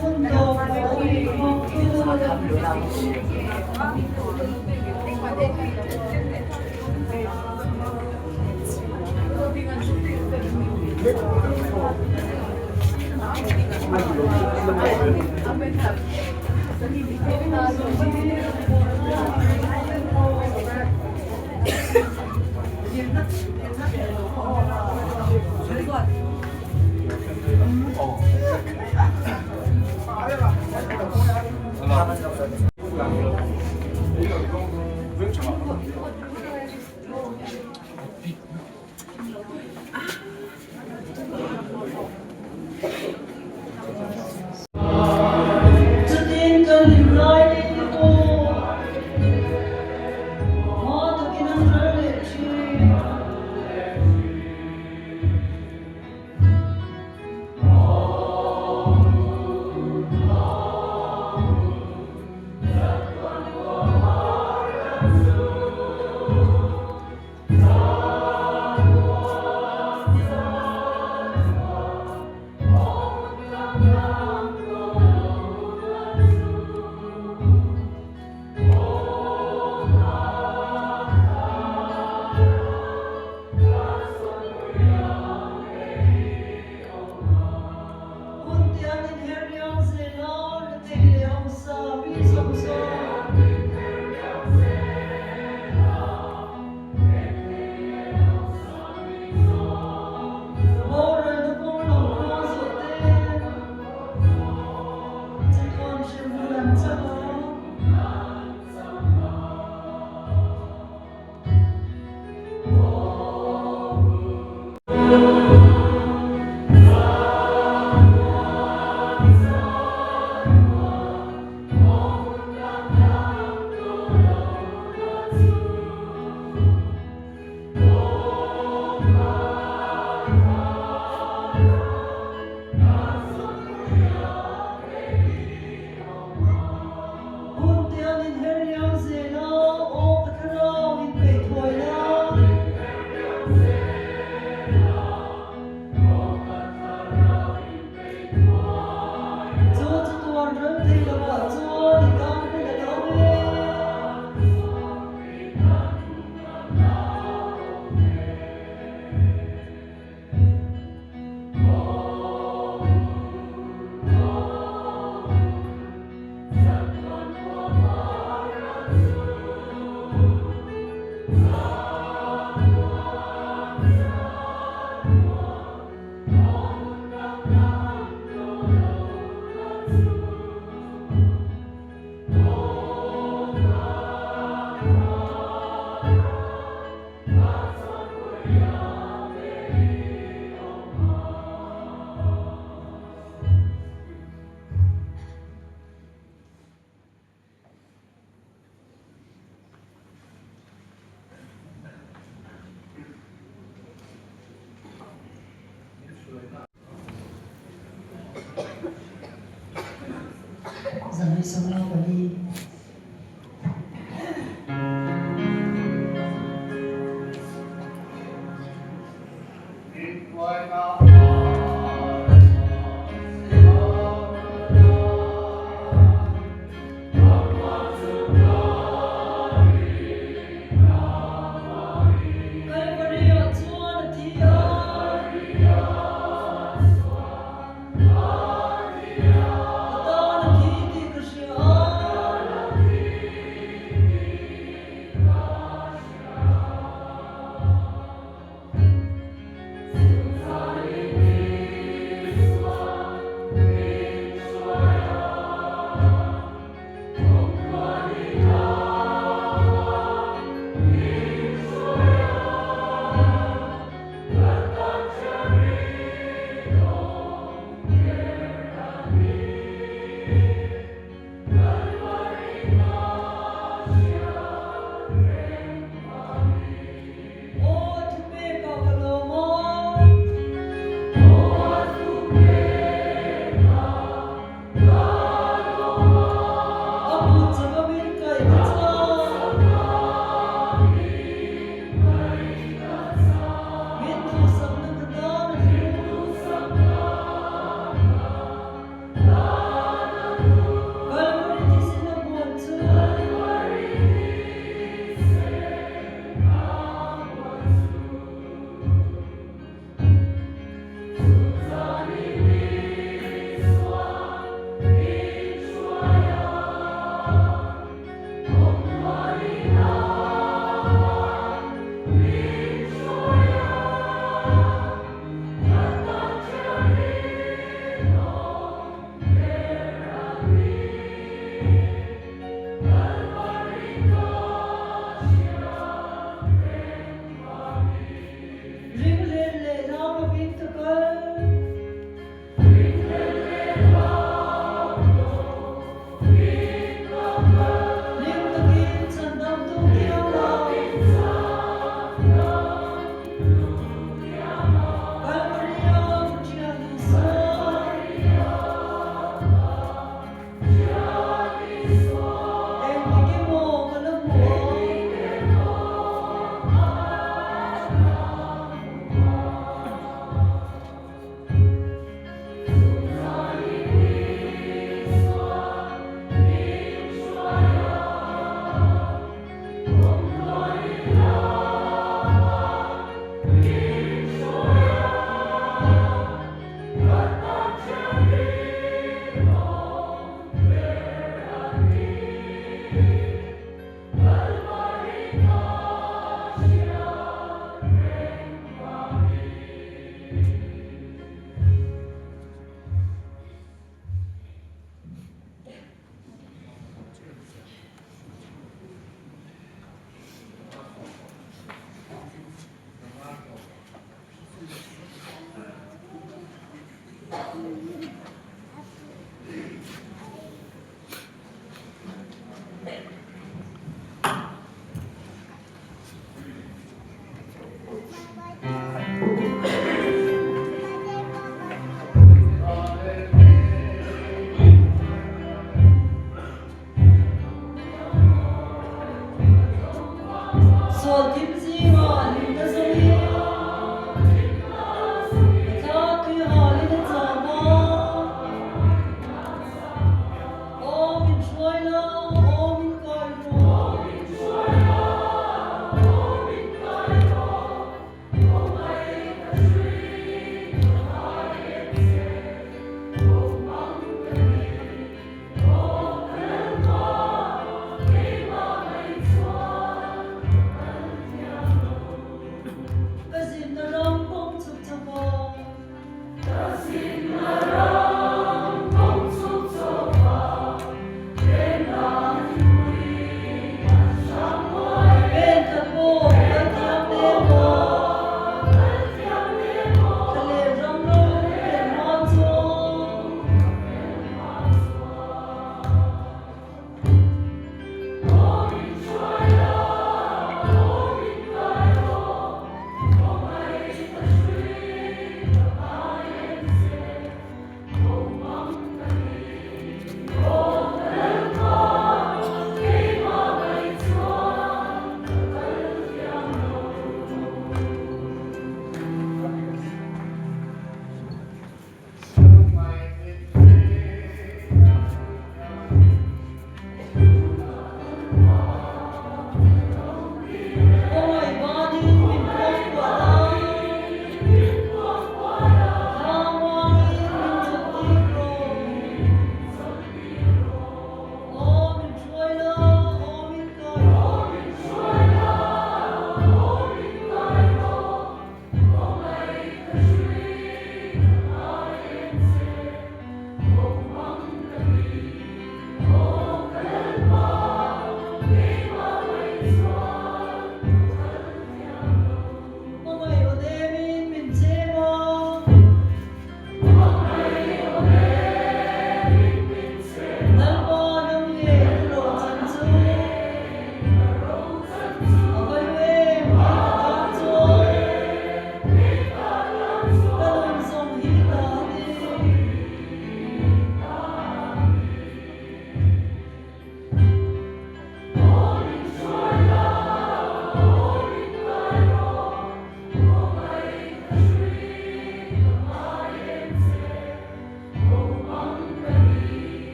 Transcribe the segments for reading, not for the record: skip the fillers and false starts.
Hun tawp a awm khawp Chutin kan hlim lai te hi pawh hma takin an ral leh thin. Hun tiang in her riau zel a, rethei leh hausa mi zawng zawng. Boralna kawng lo khua zawh te, chatuan hremhmun an chak a. Hun tiang in her riau zel a, aw ka thlarau in peih thuai la. Chu chu tuan ral thei lo ah chuan i tan hun a lo awm e. 24. Kalvari-ah chuan a thi a. Ka tan a thi tih ka hria a.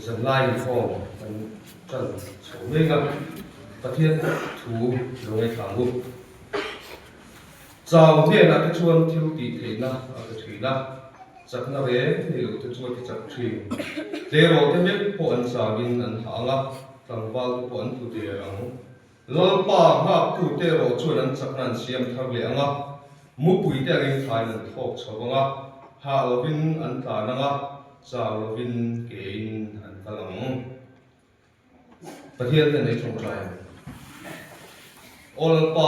Zanlai inkhawm kan ṭan chho mek a, Pathian thu lo ngaithla ang u. Chau hnenah te chuan thil tih theihna a pe ṭhin a, chakna reng nei lo te chu a ti chak ṭhin. Tleirawl te mek pawh an chauin an hah ang a, tlangval te pawh an tlu der ang. Lalpa nghaktute erawh chuan an chakna an siam thar leh ang a, mupuite angin thlaiin an thlawk chho ang a, hah lovin an tlan ang a, chau lovin kein an kal ang. Pathian hian ei tawngtai ang. Aw Lalpa,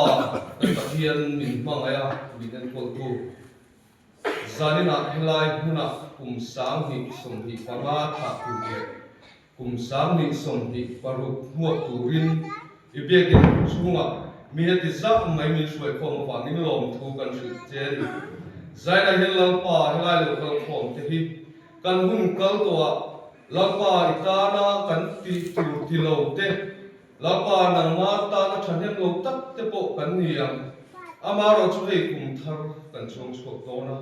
kan Pathian min hmangaih a, min enkawltu. Zaninah helai hmunah kum 2025 thlah tur leh kum 2026 hmuak turin i biakin chhungah mi heti zah mai min hruaikhawm avangin lawmthu kan hrilh che a ni. Zainah hian Lalpa helai lo kalkhawm te hi kan hun kal tawhah Lalpa i tana kan tih tur ti lo te Lalpa, nangma tana thahnem lo tak te pawh kan ni ang. Amaherawh chu hei kum thar kan chuang chhuak dawn a.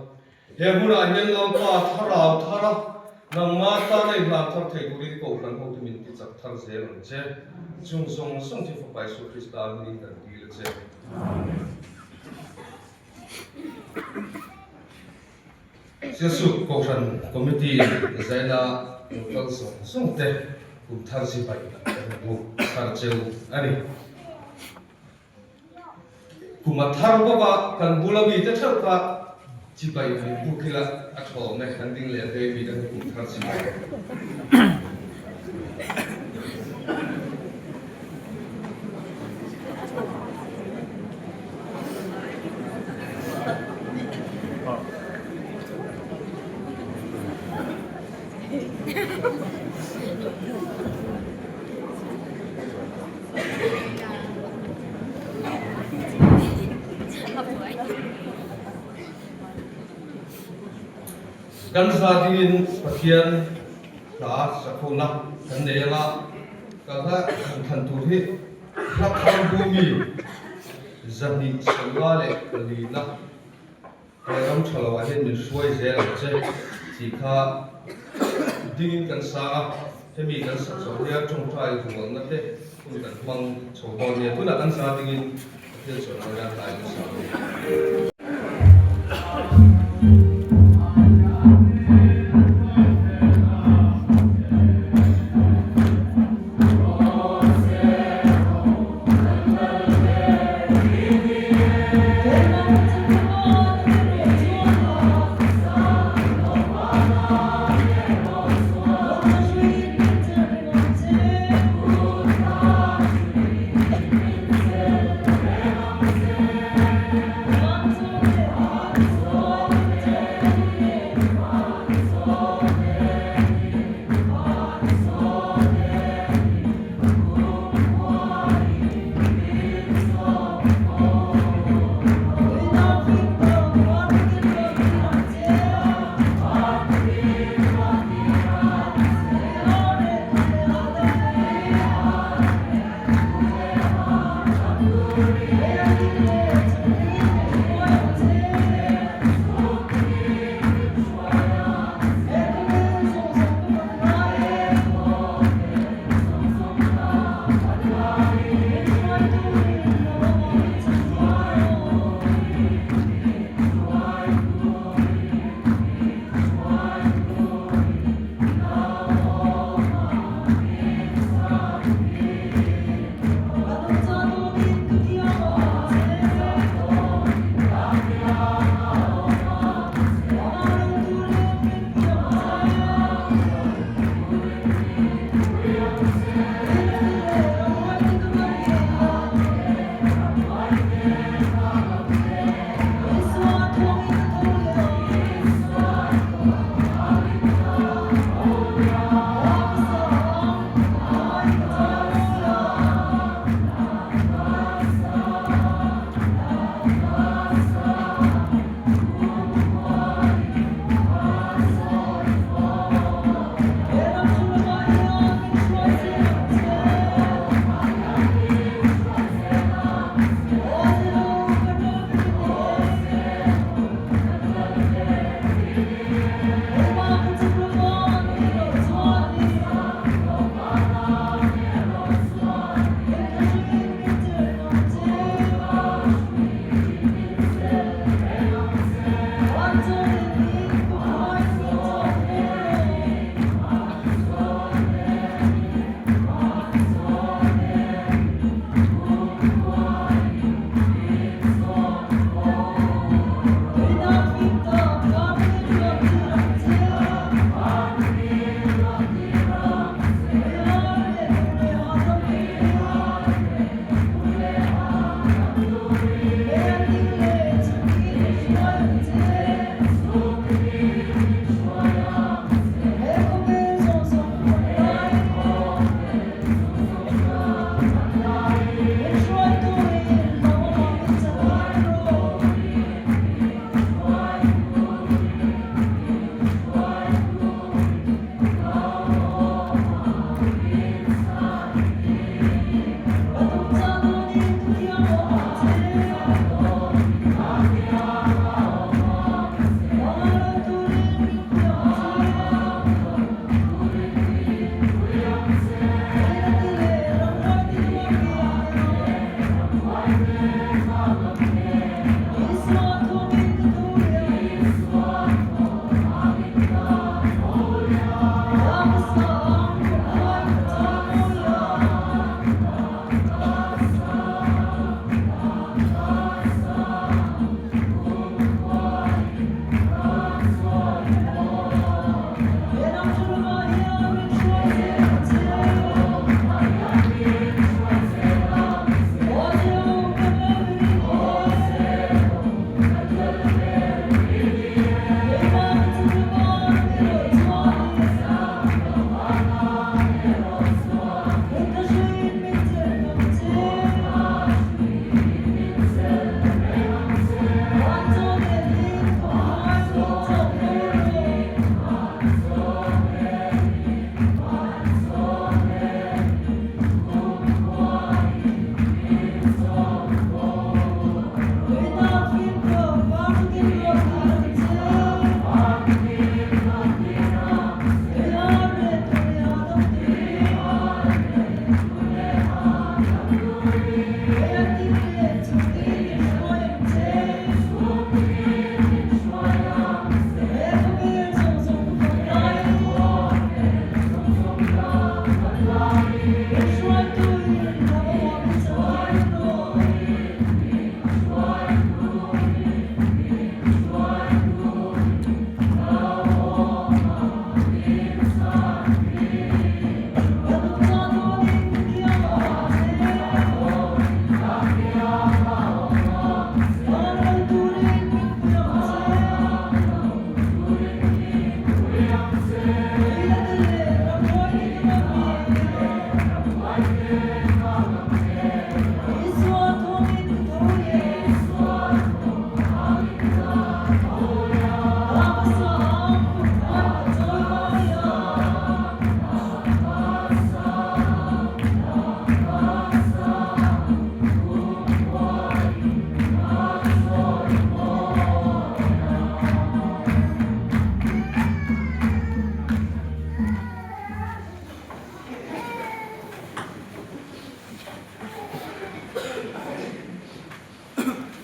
He hmunah hian Lalpa thlarau thar a, nangma tana i hlan thar thei turin Kohhran hote min ti chak thar zel ang che. Chung zawng zawng chu Fapa Isua Krista hmingin kan dil a che. Amen. Sialsuk Kohhran Committee zaina lo kal zawng zawng te kum thar chibai kan buk thar cheu a ni. Kum a thar bawk a, kan bula mi te theuh kha chibai kan buk ila a thawm e, kan ding leh vei mi te kha kum thar chibai. Kan za dingin Pathian hla sakhona kan nei anga ka hla thlan tur hi Hla thar bumi 254 na he ram tha lo ah hian min hruai zel ang che tih kha dingin kan sang a, hemi kan sak zawh hian tawngtai rualna te hun kan hmang chho dawn nia. Tunah kan za dingin Pathian chawlh hmanga hlai kan sang a ni.